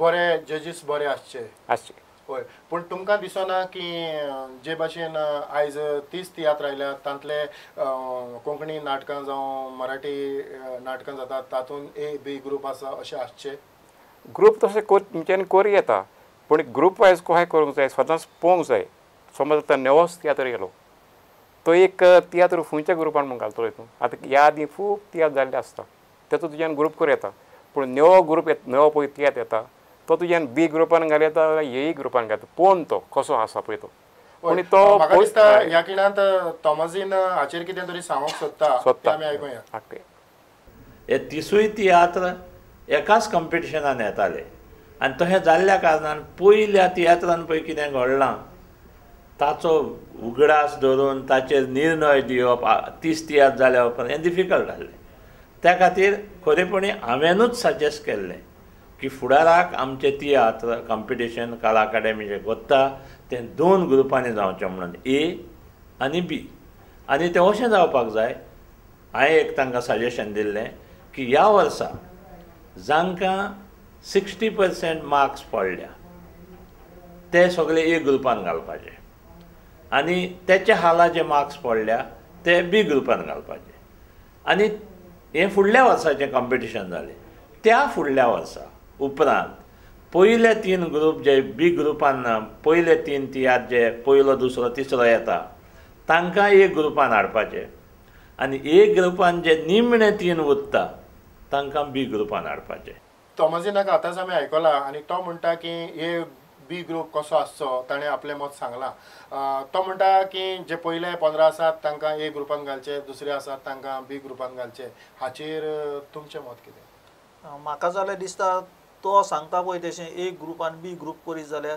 बरे जजीस बरे आसचे आसचे. हय, पूण तुमकां दिसना की जे भाशेन आयज 30 तियात्र आयल्यात तांतले कोंकणी नाटकां जावं मराठी नाटकां जातात तातूंत ए बी ग्रूप आसा अशें आसचे? ग्रूप तशें तुमच्यान करूं येता, पूण ग्रूप वायज कशें करूंक जाय सदांच पळोवंक जाय. समज आतां नवोच तियात्र गेलो तो एक तियात्र खंयच्या ग्रुपान म्हूण घालतलो तूं? आतां ह्या आदीं खूब तियात्र जाल्ले आसता तेचो तुज्यान ग्रूप करूं येता, पूण नवो ग्रूप नवो पळय तियात्र येता तो तुज्यान बी ग्रुपान घाल येता ए ग्रुपान घालता, पळोवन तो कसो आसा पळय तो. पूण तो म्हाका दिसता ह्या खिणांत तोमाजीन हाचेर कितें तरी सांगूंक सोदता, तें आमी आयकुया. हे 30 तियात्र एकाच कंपिटिशनान येताले आनी तशें जाल्ल्या कारणान पयल्या तियात्रान पळय कितें घडलां ताचो उगडास धरून ताचेर निर्णय दिवप 30 तियात्र जाल्या उपरांत हें डिफिकल्ट जाल्लें. त्या खातीर खरेपणी हांवेंनूच सजेस्ट केल्लें की फुडाराक आमचे तियात्र कंपिटिशन कला अकाडेमी जें कोत्ता तें 2 ग्रुपांनी जावचें म्हणून, ए आनी बी. आनी तें अशें जावपाक जाय. हांवें एक तांकां सजेशन दिल्लें की ह्या वर्सा जांकां 60% मार्क्स पडल्या ते सगळे ए ग्रुपान घालपाचे आनी तेच्या हाला जे मार्क्स पडल्या ते बी ग्रुपान घालपाचे. आनी हें फुडल्या वर्साचें कंपिटिशन जालें. त्या फुडल्या वर्सा उपरांत पयले 3 ग्रूप जे बी ग्रुपान पयले 3 तियात्र जे पयलो दुसरो तिसरो येता तांकां ए ग्रुपान हाडपाचे आनी ए ग्रुपान जे निमणे 3 उरता तांकां बी ग्रुपान हाडपाचे. तोमाजीनाक आतांच आमी आयकला आनी तो म्हणटा की ए बी ग्रूप कसो आसचो ताणें आपलें मत सांगलां. तो म्हणटा की जे पयले 15 आसात तांकां ए ग्रुपान घालचे, दुसरे आसात तांकां बी ग्रुपान घालचे. हाचेर तुमचें मत कितें? म्हाका जाल्यार दिसता तो सांगता पळय तशें ए ग्रूप आनी बी ग्रूप करीत जाल्यार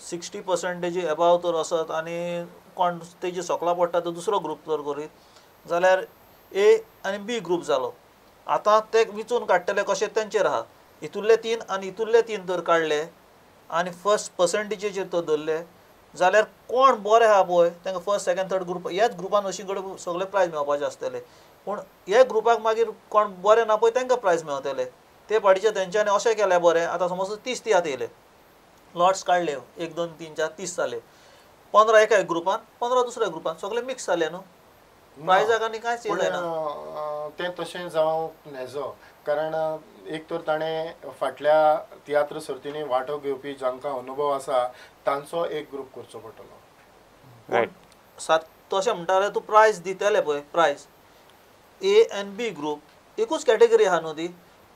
60% एबाव तर आसत आनी कोण तेजे सकला पडटा तो दुसरो ग्रूप जर करीत जाल्यार ए आनी बी ग्रूप जालो. आतां ते विंचून काडटले कशें तेंचेर आहा. हितूंतले 3 आनी हितूंतले 3 तर काडले आनी फर्स्ट पर्संटेजीचेर तर धरले जाल्यार कोण बरे आहा पळय तांकां फर्स्ट सेकंड थर्ड ग्रूप ह्याच ग्रुपान अशी कडेन सगळे प्रायज मेळपाचे आसतले. पूण हे ग्रुपाक मागीर कोण बरें ना पळय तांकां प्रायज मेळटले. ते पाडीचे तेंच्यांनी अशें केलें बरें. आतां समज 30 तियात्र येयले, लॉट्स काडले 1 2 3 4 30 जाले, 15 एका ग्रुपान 15 दुसऱ्या ग्रुपान सगळे मिक्स जाले न्हू. प्रायजाक आनी कांयच जायना. तें तशें जावंक नेजो, कारण एक तर ताणें फाटल्या तियात्र सर्तींनी वांटो घेवपी जांकां अनुभव आसा तांचो एक ग्रूप करचो पडटलो. सात तशें म्हणटा जाल्यार तूं प्रायज दितले पळय, prize A and B group एकूच कॅटेगरी आहा न्हू ती,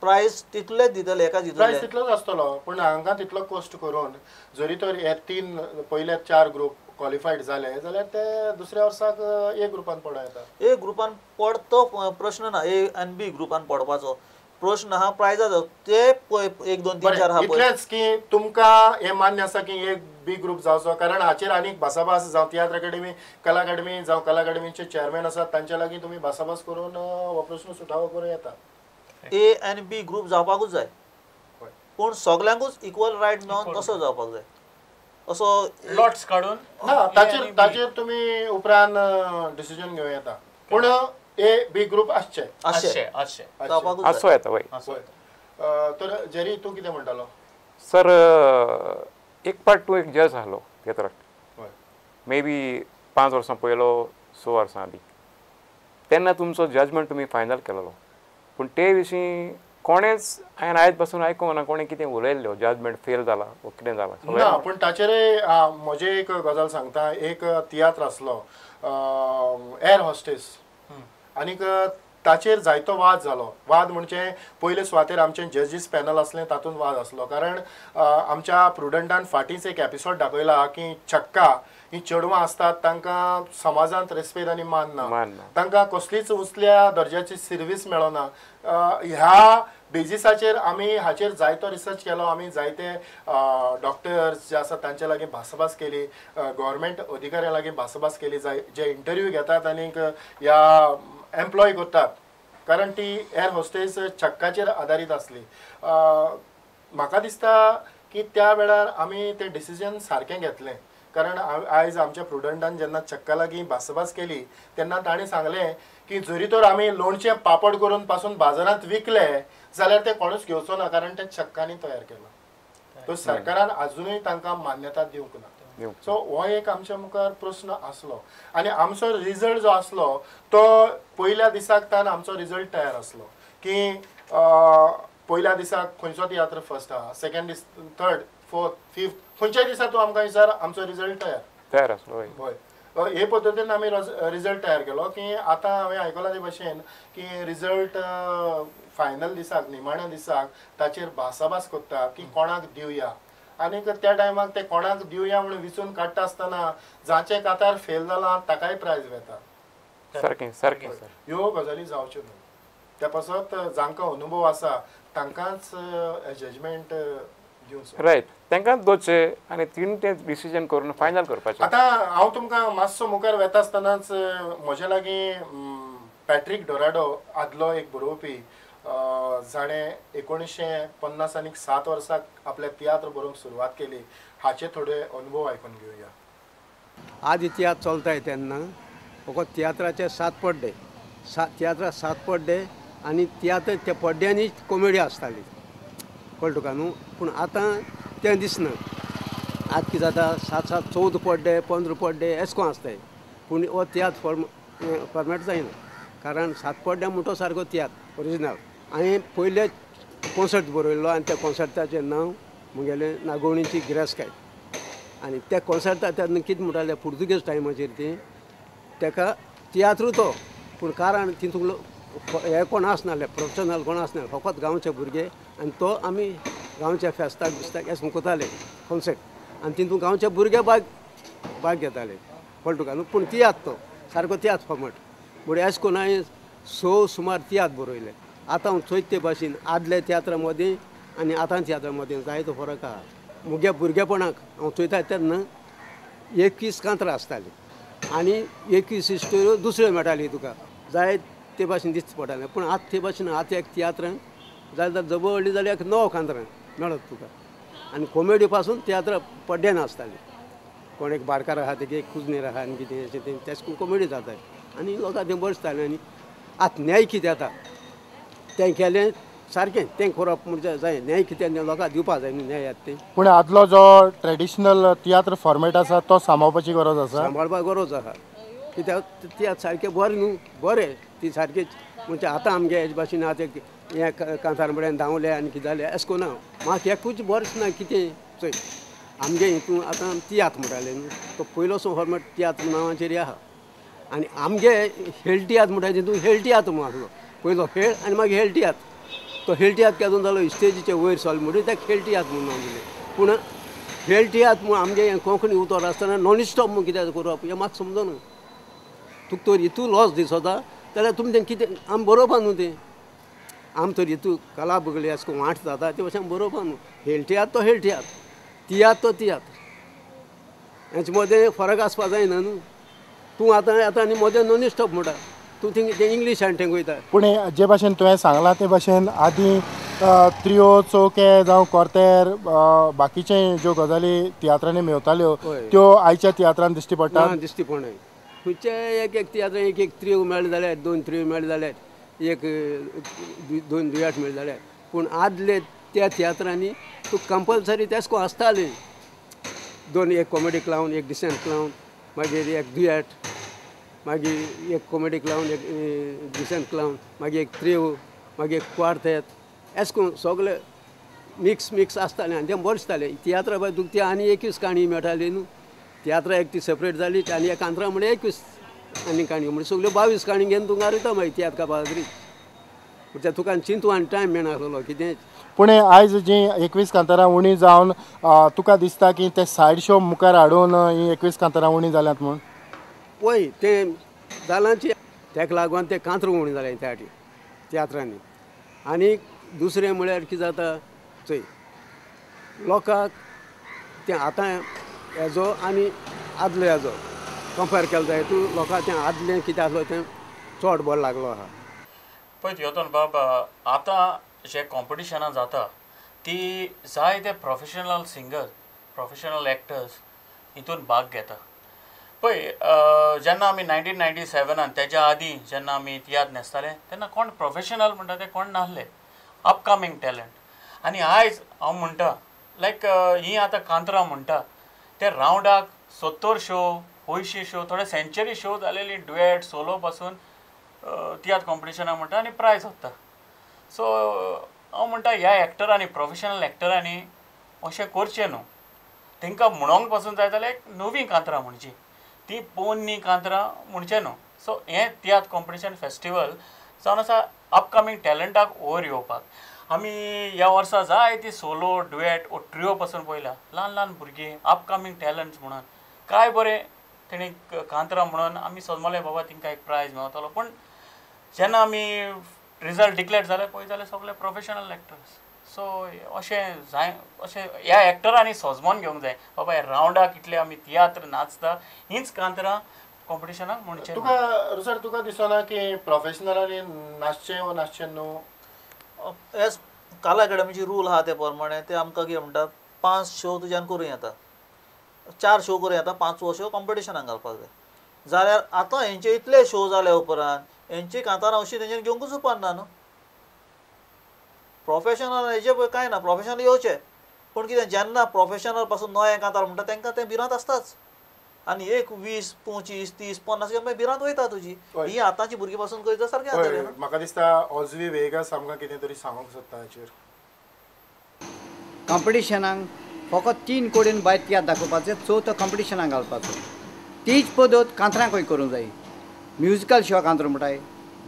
प्रायज तितलेच दितले एकाच हितूंतले. प्रायज तितलोच आसतलो, पूण हांगा तितलो कश्ट करून जरी तर हे 3 पयले 4 ग्रूप क्वॉलिफायड जाले जाल्यार ते दुसऱ्या वर्साक ए ग्रुपान पडूं येता. ए ग्रुपान पड तो प्रश्न ना, ए आनी बी ग्रुपान पडपाचो प्रश्न आहा प्रायजाचो. ते पळय 1 2 3 4 आहा. इतलेंच की तुमकां हें मान्य आसा की एक बी ग्रूप जावचो, कारण हाचेर आनीक भासाभास जावं तियात्र अकाडेमी कला अकाडेमी जावं कला अकाडेमीचे चेअरमॅन आसात तांच्या लागीं तुमी भासाभास करून हो प्रश्न सुटावो करूं येता. ए आनी बी ग्रूप जावपाकूच जाय, पूण सगल्यांकूच इक्वल रायट मेळोन तसो जावपाक जाय. असो लॉट्स काडून ना ताचेर ताचेर तुमी उपरांत डिसिजन घेवं येता, पूण ए बी ग्रूप आसचे आसचे जावपाकूच आसूं येता. वय तर जेरी तूं कितें म्हणटालो? सर एक पार्ट तूं एक जज आहलो तियात्राक, मे बी 5 वर्सां पयलो 6 वर्सां आदीं, तेन्ना तुमचो जजमेंट तुमी फायनल केलेलो, पूण ते विशीं कोणेच हांवें आयज पासून आयकूंक ना कोणें कितें उलयल्लो जजमेंट फेल जाला वो कितें जाला ना. पूण ताचेर म्हजें एक गजाल सांगता, एक तियात्र आसलो एअर हॉस्टेस आनीक ताचेर जायतो वाद जालो. वाद म्हणजे पयले सुवातेर आमचें जजीस पॅनल आसलें तातूंत वाद आसलो, कारण आमच्या प्रुडंटान फाटींच एक एपिसोड दाखयला की छक्का ही चेडवां आसतात तांकां समाजांत रेस्पेद आनी मान ना, तांकां कसलीच उंचल्या दर्जाची सर्वीस मेळना. ह्या बेजिसाचेर आमी हाचेर जायतो रिसर्च केलो, आमी जायते डॉक्टर्स जे आसा तांचे लागीं भासाभास केली, गव्हर्मेंट अधिकाऱ्यां लागीं भासाभास केली, जे इंटरव्यू घेतात आनीक ह्या एम्प्लॉय करतात, कारण ती एअर होस्टेस छक्काचेर आदारीत आसली. म्हाका दिसता की त्या वेळार आमी तें डिसिजन सारकें घेतलें, कारण आयज आमच्या प्रुडंटान जेन्ना छक्का लागीं भासाभास केली तेन्ना ताणें सांगलें की जरी तर आमी लोणचें पापड करून पासून बाजारांत विकले जाल्यार ते कोणूच घेवचो ना, कारण ते छक्कांनी तयार केलां. तो सरकारान अजुनूय तांकां मान्यता दिवंक ना. सो हो एक आमच्या मुखार प्रस्न आसलो आनी आमचो रिजल्ट जो आसलो तो पयल्या दिसाक तान आमचो रिजल्ट तयार आसलो की पयल्या दिसाक खंयचो तियात्र फर्स्ट आहा, सेकंड दीस, थर्ड, फोर्थ, फिफ्थ, खंयच्याय दिसा तूं आमकां विचार आमचो रिजल्ट तयार तयार आसलो. हय, हे पद्दतीन आमी रिजल्ट तयार केलो की आतां हांवें आयकलां ते भशेन की रिजल्ट फायनल दिसाक, निमाण्या दिसाक ताचेर भासाभास करता की कोणाक दिवया आनीक त्या टायमाक ते कोणाक दिवया म्हणून विचून काडटा आसतना जाचें कातार फेल जालां ताकाय प्रायज वेता. सारकें सारकें. ह्यो गजाली जावच्यो न्हू, त्या पासत जांकां अनुभव आसा तांकांच जजमेंट दिवचो. रायट, तांकांच दवरचें आनी तिणें तें डिसिजन करून फायनल करपाचें. आतां हांव तुमकां मातसो मुखार वेता आसतनाच म्हज्या लागीं पॅट्रीक डोराडो आदलो एक बरोवपी जाणें 1950 आनी 7 वर्साक आपल्या तियात्र बरोवंक सुरवात केली, हाचे थोडे अनुभव आयकून घेवया. आज तियात्र चलताय तेन्ना फकत तियात्राचे 7 पड्डे, तियात्रा 7 पड्डे आनी तियात्र त्या पड्ड्यांनी कॉमेडी आसताली, कळ्ळें तुका न्हू. पूण आतां तें दिसना. आतां कितें जाता, 7 7 14 पड्डे, 15 पड्डे अशें करून आसताय. पूण हो तियात्र फॉर्मेट जायना, कारण 7 पड्डे म्हणटा तो सारको तियात्र ओरिजिनल. हांवें पयले कॉन्सर्ट बरयल्लो आनी त्या कॉन्सर्टाचें नांव म्हगेलें नागोवणीची गिरेस्काय. आनी त्या कॉन्सर्टाक तेन्ना कितें म्हणटाले, पुर्तुगेज टायमाचेर ती तेका तियात्रू तो, पूण कारण तितूंत हे कोण आसनासले, प्रोफेशनल कोण आसनासले, फकत गांवचे भुरगे. आनी तो आमी गांवच्या फेस्ताक बिस्ताक अशें करताले कॉन्सर्ट, आनी तितूंत गांवचे भुरगे भाग घेताले, कळ्ळें तुका न्हू. पूण तियात्र तो सारको तियात्र फॉर्मेट म्हणजे अशें करून हांवें 6 सुमार तियात्र बरयले. आतां हांव चोयता ते भाशेन आदल्या तियात्रा मदीं आनी आतां तियात्रा मदीं जायतो फरक आहा. म्हगे भुरगेपणाक हांव चोयता तेन्ना 21 कांतरां आसतालीं आनी 21 स्टोऱ्यो दुसऱ्यो मेळटाली तुका, जाय ते भाशेन दिसता पडटालें. पूण आतां ते भाशेन आतां एक तियात्रां जाल्यार जबर व्हडली जाल्यार एक 9 कांतरां मेळत तुका. आनी कॉमेडी पासून तियात्रां पड्ड्यान आसताली, कोण एक बारकार आहा तेगे एक कुजनेर आहा आनी कितें अशें तें तेश कॉमेडी जाता आनी लोकां तें बसतालें. आनी आतां न्याय कितें जाता तें केलें सारकें, तें करप म्हणजे जाय, न्याय कितें लोकांक दिवपा जाय न्हू न्याय आतां तें. पूण आदलो जो ट्रेडिशनल तियात्र फॉर्मेट आसा तो सांबाळपाची गरज आसा, सांबाळपाक गरज आसा, कित्याक तियात्र सारकें बरें न्हू, बरें ती सारकें म्हणजे आतां आमगे हेजे भाशेन आतां हें कांतार म्हळ्यार धांवलें आनी कितें जालें अशें करून म्हाका एकूच बरें ना कितें चोय आमगे हितून आतां तियात्र म्हणटाले न्हू, तो पयलोसो फॉर्मेट तियात्र नांवाचेर आहा. आनी आमगे हेळ तियात्र म्हणटा तितून हेळ तियात्र म्हूण आसलो, पयलो खेळ आनी मागीर हेळ तियात्र. तो हेळ तियात्र केदो जालो स्टेजीचे वयर सरलो म्हणून ताका खेळ तियात्र म्हणून नांव दिलें. पूण खेळ तियात्र म्हूण आमगे कोंकणी उतर आसतना नॉन स्टॉप म्हूण कित्याक करप हें म्हाका समजना. तुका तर हितू लॉस दिसता जाल्यार तुमी तें कितें आमी बरोवपा न्हू तें, आमी तर हितू कला बगली अशें करून वांट जाता ते भशेन आमी बरोवपा न्हू. हेळ तियात्र तो हेळ तियात्र, तियात्र तो तियात्र, हेचे मदें फरक आसपा जायना न्हू. तूं आतां आतां आनी मदें नॉन स्टॉप म्हणटा, तूं थिंग तें इंग्लीश आनी थंय वयता. पूण जे भाशेन तुवें सांगलां ते भाशेन आदीं त्रियो, चौके जावं कोर्तेर बाकीचे ज्यो गजाली तियात्रांनी मेवताल्यो त्यो आयच्या तियात्रान दिश्टी पडटा, दिश्टी पडना. खंयचे एक एक तियात्र एक एक त्रियो मेळ्ळे जाल्यार, 2 त्रियो मेळ्ळे जाल्यार, एक 2 दुयाट मेळ्ळे जाल्यार. पूण आदले त्या तियात्रांनी तूं कंपलसरी तेश कोन्न आसतालें, 2 एक कॉमेडी क्लावन, एक डिसेंट क्लावन, मागीर एक दुयेट, मागीर एक कॉमेडी क्लावन, एक डिसेंट क्लावन, मागीर एक त्रियो, मागीर एक क्वार्तेत, अशें करून सगळे मिक्स मिक्स आसतालें आनी तें बरें दिसतालें. तियात्रा बाय तुका ती आनी 21 काणी मेळटाली न्हू, तियात्रा एक ती सेपरेट जाली आनी एक कांतरां म्हळ्यार 21 आनी काणी म्हणजे सगल्यो 22 काणी घेवन तुका वयता मागीर तियात्र कापारी, म्हणजे तुका चिंतू आनी टायम मेळनासलो कितें. पूण आयज जी 21 कांतारां उणी जावन तुका दिसता की ते सायड शो मुखार हाडून ही 21 कांतारां उणी जाल्यात म्हूण? पळय तें जालांची तेका लागून तें कांतरां उणी जालें त्या तियात्रांनी. आनी दुसरें म्हळ्यार कितें जाता चोय, लोकांक तें आतां हेजो आनी आदलो हेजो कंपेर केलो जाय, तूं लोकांक तें आदलें कितें आसलो तें चड बरो लागलो आहा. पळय तियोतोन बाब, आतां जे कॉम्पिटिशनां जाता ती जायते प्रोफेशनल सिंगर, प्रोफेशनल एक्टर्स हितून भाग घेता. पळय जेन्ना आमी 1997 तेज्या आदीं जेन्ना आमी तियात्र न्हेसताले तेन्ना कोण प्रोफेशनल म्हणटा ते कोण नासले, अपकमींग टॅलंट. आनी आयज हांव म्हणटा लायक ही आतां कांतरां म्हणटा ते रावंडाक 70 शो 80 शो थोडे सेंचुरी शो जालेली डुएट सोलो पासून तियात्र कॉम्पिटिशनाक म्हणटा आनी प्रायज वता. सो हांव म्हणटा ह्या एक्टरांनी प्रोफेशनल एक्टरांनी अशें करचें न्हू. तांकां म्हणोंक पासून जाय जाल्यार एक नवीं कांतरां म्हणची, ती पोन्नी कांतरां म्हणचें न्हू. सो हें तियात्र कॉम्पिटिशन फेस्टिवल जावन आसा अपकमींग टॅलंटाक वयर येवपाक. आमी ह्या वर्सा जाय ती सोलो डुएट वो ट्रियो पासून पळयला, ल्हान ल्हान भुरगीं अपकमींग टॅलंट्स म्हणून काय बरें तेणी कांतरां म्हणून आमी समजलें बाबा तांकां एक प्रायज मेवतलो. पूण जेन्ना आमी रिजल्ट डिक्लेर जाले पळय जाल्यार सगळे प्रोफेशनल एक्टर्स. सो अशें जाय, अशें ह्या एक्टरांनी सजमोन घेवंक जाय बाबा ह्या रावंडाक इतले आमी तियात्र नाचता हींच कांतरां कॉम्पिटिशनाक म्हणचें. तुका सर तुका दिसना की प्रोफेशनलांनी नाचचें वो नाचचें न्हू? एज कला अकॅडमीची रूल आहा ते प्रमाणे ते आमकां कितें म्हणटा 5 शो तुज्यान करूं येता, 4 शो करूं येता, 5वो शो कॉम्पिटिशनाक घालपाक जाय. जाल्यार आतां हेंचे इतले शो जाले उपरांत हेंची कांतारां अशी तेंच्यानी घेवंकूच उपारना न्हू. प्रोफेशनल हेजे पळय कांय ना, प्रोफेशनल येवचे पूण कितें जेन्ना प्रोफेशनल पासून नवें कांतार म्हणटा तांकां तें भिरांत आसताच आनी एक 20, 25, 30, 50 मागीर भिरांत वयता तुजी. ही आतांची भुरगीं पासून करीत सारकें जातलें. म्हाका दिसता ऑजवी वेगस आमकां कितें तरी सांगूंक सोदता हाचेर. कॉम्पिटिशनाक फकत 3 कडेन भायर तियात्र दाखोवपाचें, चवथो कॉम्पिटिशनाक घालपाचो. तीच पद्दत कांतरांकूय करूंक जाय. म्युजिकल शो कांतरां म्हणटाय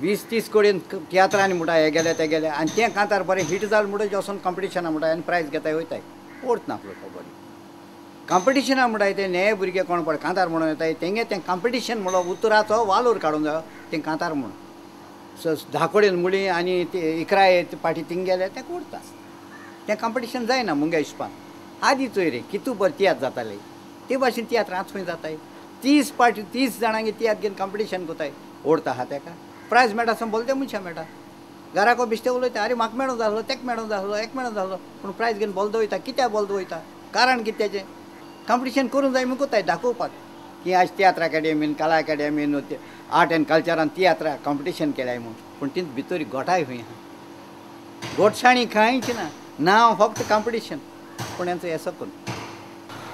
20-30 कडेन तियात्रांनी म्हणटा हे गेले ते गेले आनी तें कांतार बरें हिट जालें म्हणटकीर वचोन कॉम्पिटिशनाक म्हणटाय आनी प्रायज घेताय वयताय. ओर्थ ना आपलो खबर. कॉम्पिटिशनाक म्हणटाय ते नये भुरगे कोण पळय कांतार म्हणून येताय तेंगे तें कॉम्पिटिशन म्हणलो उतराचो वालोर काडूंक जायो तें कांतार म्हणून. सो 10 कडेन मुळी आनी ते 11 पाटी थिंग गेले तें उरता. तें कॉम्पिटिशन जायना मुगे हिसपान. आदी चोय रे कितू बरें तियात्र जाताले ते भाशेन तियात्र आतां खंय जाताय. 30 पाटी 30 जाणांगे तियात्र घेवन कॉम्पिटिशन कोताय ओडता आहा तेका प्रायज मेळटा समजले ते मनशां मेळटा. घराको बिश्टे उलयता अरे म्हाका मेळोंक जाय आसलो तेका मेळोंक जाय आसलो एक मेळोंक जाय आसलो पूण प्रायज घेवन बोलदो वयता. कित्याक बोलदो वयता? कारण कितें तेजें? कॉम्पिटिशन करूंक जाय म्हूण कोताय दाखोवपाक की आज तियात्र अकॅडमीन कला अकॅडमीन आर्ट एंड कल्चरान तियात्रा कॉम्पिटिशन केल्याय म्हूण. पूण ती भितर गोठाय खंय आहा, गोटसाणी कांयच ना, नांव फक्त कॉम्पिटिशन. पूण हेंचो येसो करून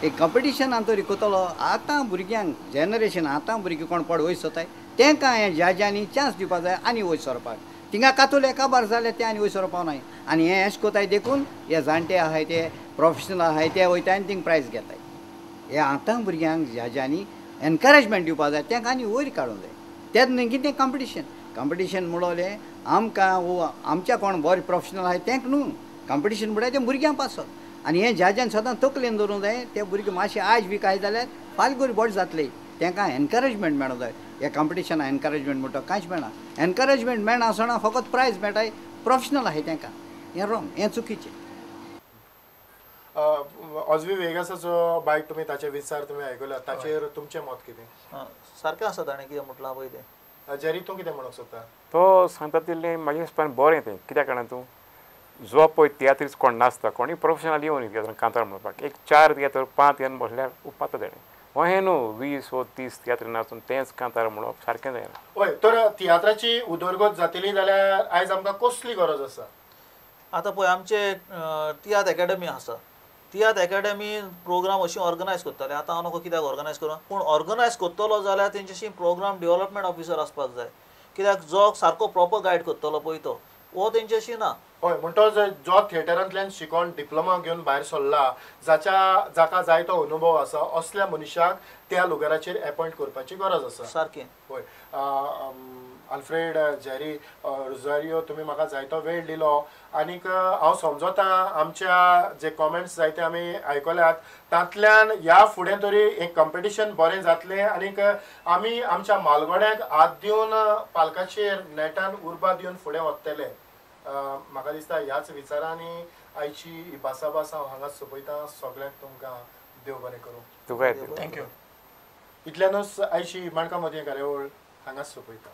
एक कॉम्पिटिशनान तरी कोतलो. आतां भुरग्यांक जनरेशन आतां भुरगीं कोण पड वयर सोताय तेंकां हें जाज्यांनी चान्स दिवपाक जाय आनी वयर सरपाक. थिंगा कातोले काबार जाल्यार ते आनी वयर सरपाक नाय. आनी हें अशें कोताय देखून हे जाणटे आहाय ते प्रोफेशनल आहाय ते वयताय आनी थिंग प्रायज घेताय. हे आतां भुरग्यांक जाज्यांनी एनकरेजमेंट दिवपाक जाय, तेंकां आनी वयर काडूंक जाय. तें न्हय कितें कॉम्पिटिशन कॉम्पिटिशन म्हणलें आमकां वो आमच्या कोण बरें प्रोफेशनल आहाय तेंक न्हू. कॉम्पिटिशन म्हणल्यार तें भुरग्यां पासत. आनी हें जाज्यान सदां तकलेन दवरूंक जाय ते भुरगे मातशे आयज बी काय जाल्यार फाल्यां गोरी बरें जातले. तेंकां एनकरेजमेंट मेळोंक जाय. ह्या कॉम्पिटिशनाक एनकरेजमेंट म्हणटा कांयच मेळना. एनकरेजमेंट मेळना आसतना फकत प्रायज मेळटाय प्रोफेशनल आहाय तेंकां. हें रोंग, हें चुकीचें. ऑजवी वेगसाचो बायक तुमी ताचे विचार तुमी आयकला, ताचेर तुमचें मत कितें? सारकें आसा ताणें कितें म्हटलां पळय तें. जेरी तूं कितें म्हणूंक सोदता? तो सांगता तितलें म्हाज्या हिसपान बरें तें. कित्याक कारणान तूं जो पळय तियात्रीस कोण नासता कोणूय प्रोफेशनल येवन तियात्रान कांतार म्हणपाक एक 4 तियात्र 5 तियात्र बसल्यार उपाता तेणें. अहें न्हू 20 वो 30 तियात्र नाचून तेंच कांतार म्हणप सारकें जायना. हय, तर तियात्राची उदरगत जातली जाल्यार आयज आमकां कसली गरज आसा? आतां पळय आमचे तियात्र अकॅडमी आसा. तियात्र अकॅडमी प्रोग्राम अशी ऑर्गनायज करताले. आतां हांव नको कित्याक ऑर्गनायज करूं, पूण ऑर्गनायज करतलो जाल्यार तेंच्याशी प्रोग्राम डेव्हलपमेंट ऑफिसर आसपाक जाय. कित्याक जो सारको प्रॉपर गायड करतलो पळय तो हो तेंच्याशी ना. हय, म्हणटच जो थिएटरांतल्यान शिकोन डिप्लोमा घेवन भायर सरला जाच्या जाका जायतो अनुभव आसा असल्या मनशाक त्या लुगाराचेर एपॉयंट करपाची गरज आसा. सारकें. हय, आल्फ्रेड जेरी रोजारियो तुमी म्हाका जायतो वेळ दिलो आनीक हांव समजता आमच्या जे कॉमेंट्स जायते आमी आयकल्यात तांतल्यान ह्या फुडें तरी एक कॉम्पिटिशन बरें जातलें आनीक आमी आमच्या मालगोड्याक हात दिवन पालकाचेर नेटान उर्बा दिवन फुडें वतले. म्हाका दिसता ह्याच विचारांनी आयची ही भासाभास हांव हांगाच सोंपयता. सगळ्यांक तुमकां देव बरें करूं. तुका thank you. इतल्यानूच आयची माणकां मदीं कार्यावळ हांगाच सोंपयता.